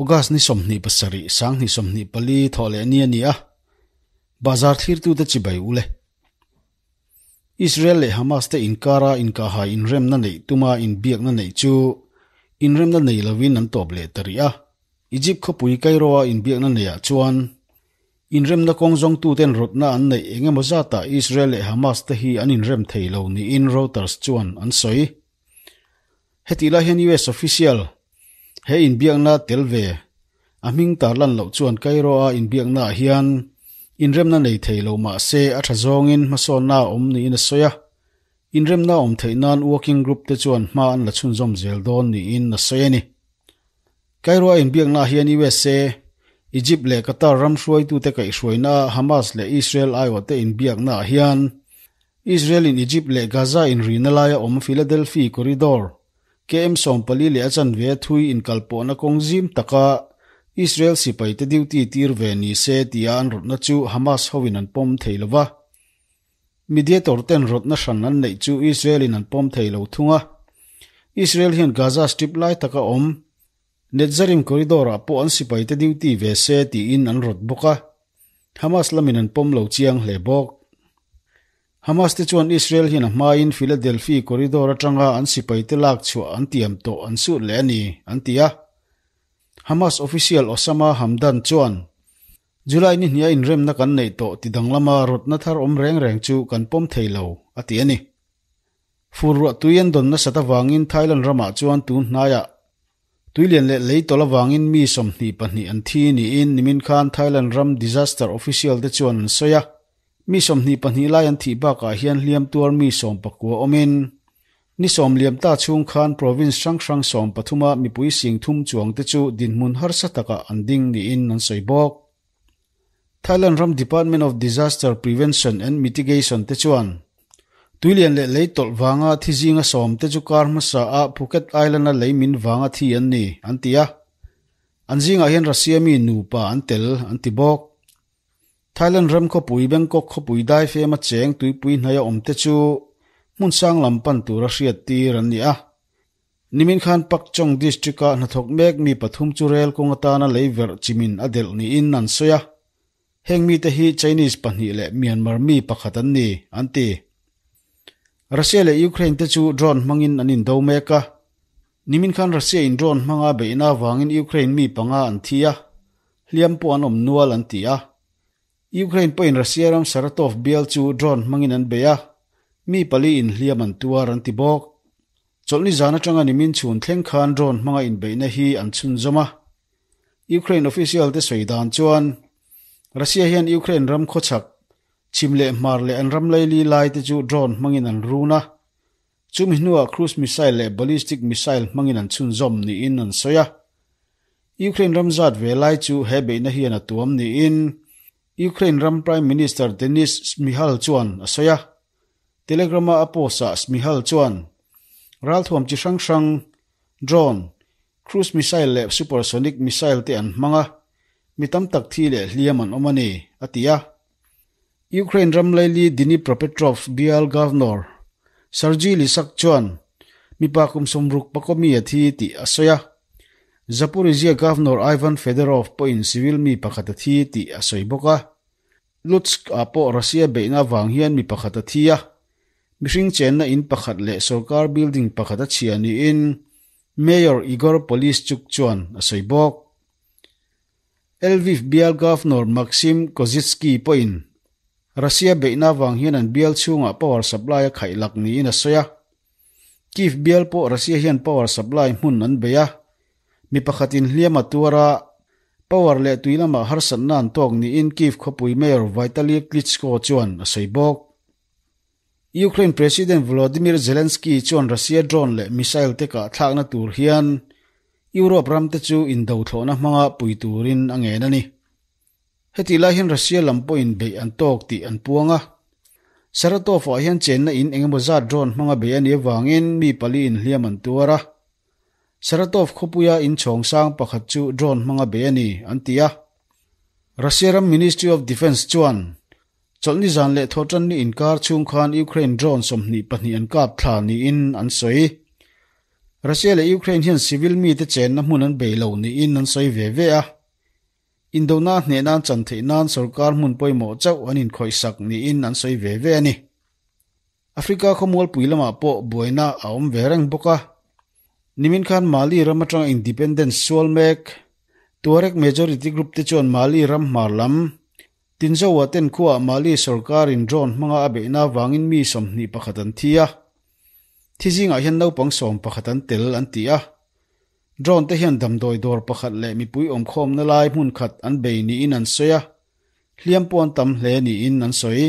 August ni 27, 2024 Thawhlehni a ni a, bazar thlirtute chibai u le. Israel leh Hamas te inkara inkahhai inremna neih tuma inbiakna neih chu inremna nei lovin an tawp leh ta rih a. Egypt khawpui Cairo-a inbiakna neiah chuan inremna kawng zawngtuten rawtna an neih eng emaw zatah Israel leh Hamas te hi an inrem thei lo niin Reuters chuan an sawi. Hetih lai hian US official he inbiakna tel ve a hming tarlan loh chuan Cairo-a inbiaknaah hian inremna nei thei lo mah se a tha zawngin hmasawnna a awm niin a sawi a, inremna a awm theih nan working group te chuan hma an la chhunzawm zel dawn niin a sawi a ni. Cairo-a inbiaknaah hian USA, Egypt leh Qatar ram hruaitute kaihhruainaah Hamas leh Israel aiawhte inbiaknaah hian Israel in Egypt leh Gaza inrina laia awm Philadelphi Corridor, KM 14 leh a chanve a thui inkalpawhna kawng zim taka Israel sipaite duty tir ve ni se tia an rawtna chu Hamas hoin an pawm thei lo va. Mediator ten rawtna hran an neih chu Israel in an pawm thei lo thung a. Israel hian Gaza Strip lai taka awm Netzarim Corridor-ah pawh an sipaite duty ve se tiin an rawt bawk a. Hamas lamin an pawm lo chiang hle bawk. Hamas te chuan Israel hian a hmain Philadelphi Corridor atanga an sipaite lak chhuah an tiam tawh an sut leh a ni, an ti a. Hamas official Osama Hamdan chuan, July ni hniah inremna kan neih tawh ti danglama rawtna thar awm reng reng chu kan pawm thei lo, a ti a ni. Fur ruah tui an dawn nasat avangin Thailand ramah chuan tun hnaiah Tuilian leh lei tawlh avangin mi 22 an thi niin nimin khan Thailand ram disaster official te chuan an sawi a. Mi 22 lai an thih bakah hian hliam tuar mi 19 awmin ni sawm liam ta chhung khan province hrang hrang 13 a mipui 30,000 chuang te chu dinhmun harsa takah an ding niin an sawi bawk. Thailand ram Department of Disaster Prevention and Mitigation te chuan Tuilian leh lei tawlh vanga thi zinga sawm te chu kar hmasa a Phuket Island a lei min vanga thi an ni, an ti a. An zingah hian Russia mi nupa an tel, an ti bawk. Thailand ram khawpui Bangkok khawpui daifem a cheng tuipui hnaia awm te chu hmun sang lam pan tura hriat tir an ni a. Nimin khan Pak Chong District-a hnathawk mek mi pathum chu rel kawng atana lei verh chimin a delh niin an sawi a. Heng mite hi Chinese pahnih leh Myanmar mi pakhat an ni, an ti. Russia leh Ukraine te chu drone hmangin an indo mek a. Nimin khan Russia in drone hmanga beihna avangin Ukraine mi panga an thi a, hliam pawh an awm nual an ti a. Ukraine pawhin Russia ram Saratov bial chu drone hmangin an bei a, mi pali in hliam an tuar an ti bawk. Chawlhni zan atanga nimin chhun thleng khan drone hmanga inbeihna hi an chhunzawm a. Ukraine official te sawi dan chuan Russia hian Ukraine ram khawchhak, chhim leh hmar leh an ram laili lai te chu drone hmangin an run a. Chumi hnuah cruise missile leh ballistic missile hmangin an chhunzawm niin an sawi a. Ukraine ram zat ve lai chu he beihna hian a tuam niin Ukraine ram Prime Minister Denis Shmyhal chuan a sawi a. Telegram-a a post-ah Shmyhal chuan ralthuam chi hrang hrang, drone, Cruise missile leh supersonic missile te an hmang a, mi tam tak thi leh hliam an awm a ni, a ti a. Ukraine ram laili Dnipropetrovsk bial Governor Sergiy Lysak chuan mipa kum 60 pakawmi a thi tih a sawi a. Zaporizhzhia Governor Ivan Fedorov pawhin civil mi pakhat a thi tih a sawi bawk a. Lutsk-ah pawh Russia beihna avang hian mi pakhat a thi a, mihring chenna in pakhat leh sorkar building pakhat a chhia niin Mayor Igor Polishchuk chuan a sawi bawk. Lviv bial Governor Maksym Kozitsky pawhin Russia beihna avang hian an bial chhungah power supply a khaih lak niin a sawi a. Kyiv bial pawh Russia hian power supply hmun an bei a, mi pakhatin hliam a tuar a, power leh tui lamah harsatna an tawk niin Kyiv khawpui Mayor Vitali Klitschko chuan a sawi bawk. Ukraine President Volodymyr Zelensky chuan Russia drone leh missile te kah thlakna tur hian Europe ram te chu indothlawhna hmanga pui turin a ngen a ni. Hetih lai hian Russia lam pawhin beih an tawk tih an puang a. Saratov-ah hian chenna in engemaw zat drone hmanga beih a nih avangin mi pali inhliam an tuar a. Saratov khawpuia inchhawng sang pakhat chu drone hmanga beih a ni, an ti a. Russia ram Ministry of Defence chuan Chawlhni zan leh thawhtanni inkar chhung khan Ukraine drone 22 an kap thla niin an sawi. Russia leh Ukraine hian civil mite chenna hmun an bei lo niin an sawi ve ve a. Indona hneh nan chan theih nan sorkar hmun pawimawh chauh an inkhawihsak niin an sawi ve ve a ni. Africa khawmualpui lamah pawh buaina a awm ve reng bawk a. Nimin khan Mali ram atanga independence sual mek Tuareg majority group te chuan Mali ram hmar lam Tinzoa ten khuaah Mali sorkarin drone hmanga a beihna avangin mi 21 an thi a. Thi zingah hian naupang 11 an tel an ti a. Drone te hian damdawi dawr pakhat leh mipui awmkhawmna lai hmun khat an bei niin an sawi a, hliam pawh an tam hle niin an sawi.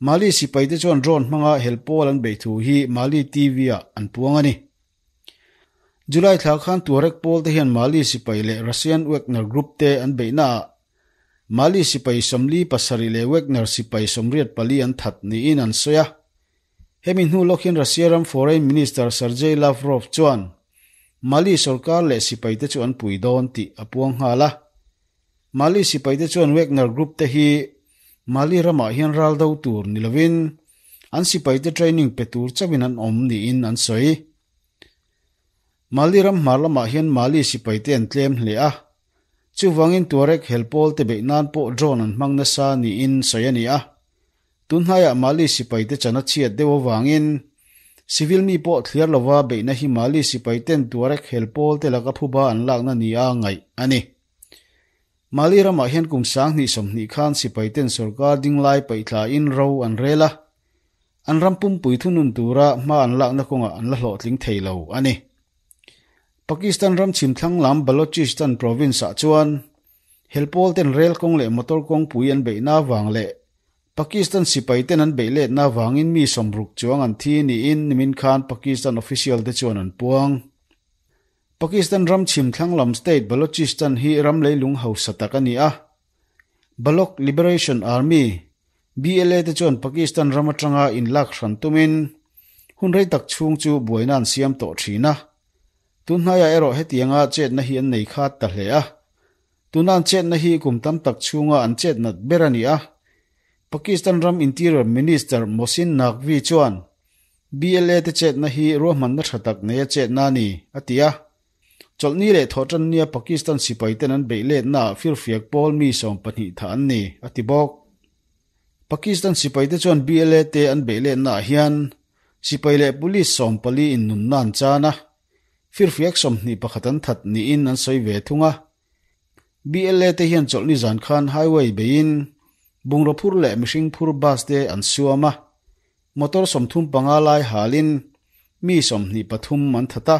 Mali sipai te chuan drone hmanga hel pawl an beih thu hi Mali TV ah an puang a ni. July thla khan Tuareg pawl te hian Mali sipai leh Russian Wagner Group te an beihnaah Mali sipai 47 leh Wagner sipai 84 an that niin an sawi a. Hemi hnu lawk hian Russia ram Foreign Minister Sergei Lavrov chuan Mali sorkar leh sipai te chu an pui dawn tih a puang nghal a. Mali sipai te chuan Wagner Group te hi Mali ramah hian ral do tur ni lovin an sipai te training pe tur chauhin an awm niin an sawi. Mali ram hmar lamah hian Mali sipai te an tlem hle a. Chuvangin Tuareg hel pawl te beih nan pawh drone an hmang nasa niin sawi a ni a. Tunhnaiah Mali sipai te chan a chhiat deuh avangin civil mi pawh thliar lova beihna hi Mali sipai ten Tuareg hel pawl te laka phuba an lakna nia ngaih a ni. Mali ramah hian kum 2020 khan sipai ten sorkar dinglai paihthlain ro an rel a, an ram pumpui thunun tura hma an lakna kawngah an la hlawhtling thei lo a ni. Pakistan ram chhimthlang lam Balochistan province-ah chuan hel pawl ten rel kawng leh motor kawngpui an beihna avang leh Pakistan sipai ten an beih letna avangin mi 60 chuang an thi niin nimin khan Pakistan official te chuan an puang. Pakistan ram chhimthlang lam state Balochistan hi ram leilung hausa tak a ni a. Baloch Liberation Army, BLA te chuan Pakistan ram atanga inlak hran tumin hun rei tak chhung chu buaina an siam tawh thin a. Tunhnaiah erawh hetianga chetna hi an nei khat ta hle a. Tuna an chetna hi kum tam tak chhunga an chet nat ber a ni a. Pakistan ram Interior Minister Mohsin Naqvi chuan BLA te chetna hi ruahmanna tha tak nei a chetna a ni, a ti a. Chawlhni leh thawhtannia Pakistan sipai ten an beih letnaah firfiak pawl mi 12 tha an ni, a ti bawk. Pakistan sipai te chuan BLA te an beih letnaah hian sipai leh police 14 in nunna an chan a, firfiak 21 an that niin an sawi ve thung a. BLA te hian chawlhni zan khan highway beiin bungraw phur leh mihring phur bus te an suam a, motor 35 lai halin mi 23 an that a.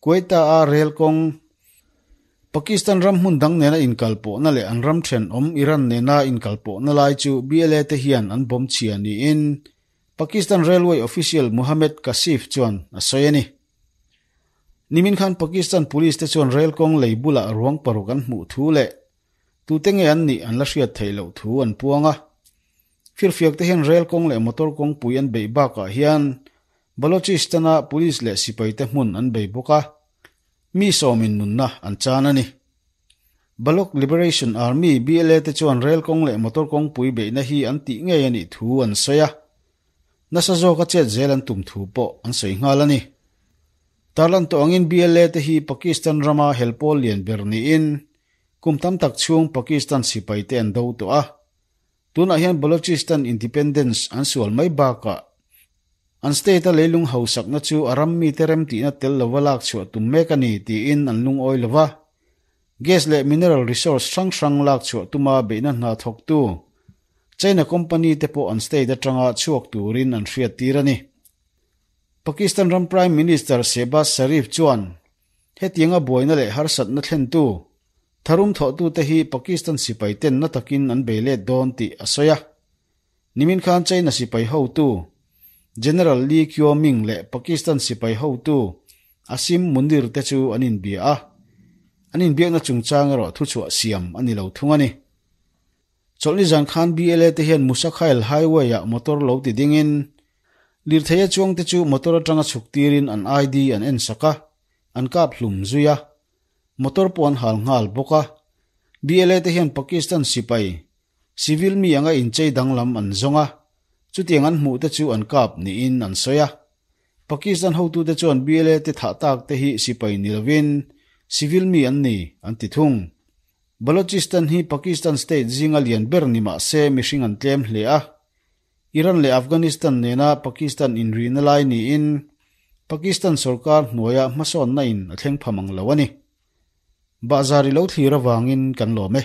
Quetta a rel kawng Pakistan ram hmun dang nena inkalpawhna leh an ram thenawm Iran nena inkalpawhna lai chu BLA te hian an bawm chhia niin Pakistan Railway official Mohammed Kashif chuan a sawi a ni. Nimin khan Pakistan police te chuan rel kawng lei bulah ruang paruk an hmuh thu leh tute nge an nih an la hriat theih loh thu an puang a. Firfiak te hian rel kawng leh motor kawngpui an beih bakah hian Balochistan-a police leh sipai te hmun an bei bawk a, mi 10 in nunna an chan a ni. Baloch Liberation Army, BLA te chuan rel kawng leh motor kawngpui beihna hi an tih ngei a nih thu an sawi a, nasa zawka chet zel an tum thu pawh an sawi nghal a ni. Tarlan tawh angin BLA te hi Pakistan rama hel pawl lian ber niin kum tam tak chhung Pakistan sipai te an do tawh a. Tunah hian Balochistan independence an sual mai bakah an state a leilung hausakna chu a ram mite rem tihna tel lova lak chhuah tum mek a ni tiin an lungawi lova. Gas leh mineral resource hrang hrang lak chhuah tuma beihna hna thawktu China company te pawh an state atanga chhuak turin an hriat tir a ni. Pakistan ram Prime Minister Shehbaz Sharif chuan hetianga buaina leh harsatna thlentu tharum thawhtu te hi Pakistan sipai ten na takin an bei let dawn tih a sawi a. Nimin khan China sipai hotu General Li Qiuming leh Pakistan sipai hotu Asim Munir te chu an inbia a. An inbiakna chungchang erawh thuchhuah siam a ni lo thung a ni. Chawlhni zan khan BLA te hian Musakhail Highway-ah motor lo ti dingin lirthei a chuang te chu motor atanga chhuk tirin an ID an en sak a, an kap hlum zui a. Motor pawh an hal nghal bawk a. BLA te hian Pakistan sipai, civil mi anga inchei danglam an zawng a, chutiang an hmuh te chu an kap niin an sawi a. Pakistan hotute chuan BLA te thah tak te hi sipai ni lovin civil mi an ni, an ti thung. Balochistan hi Pakistan state zinga lian ber ni mah se mihring an tlem hle a. Iran leh Afghanistan nena Pakistan inrihna lai niin Pakistan sorkar hnuaia hmasawnna in a thleng pha mang lo a ni. Bahzar i lo thlir avangin kan lawm e.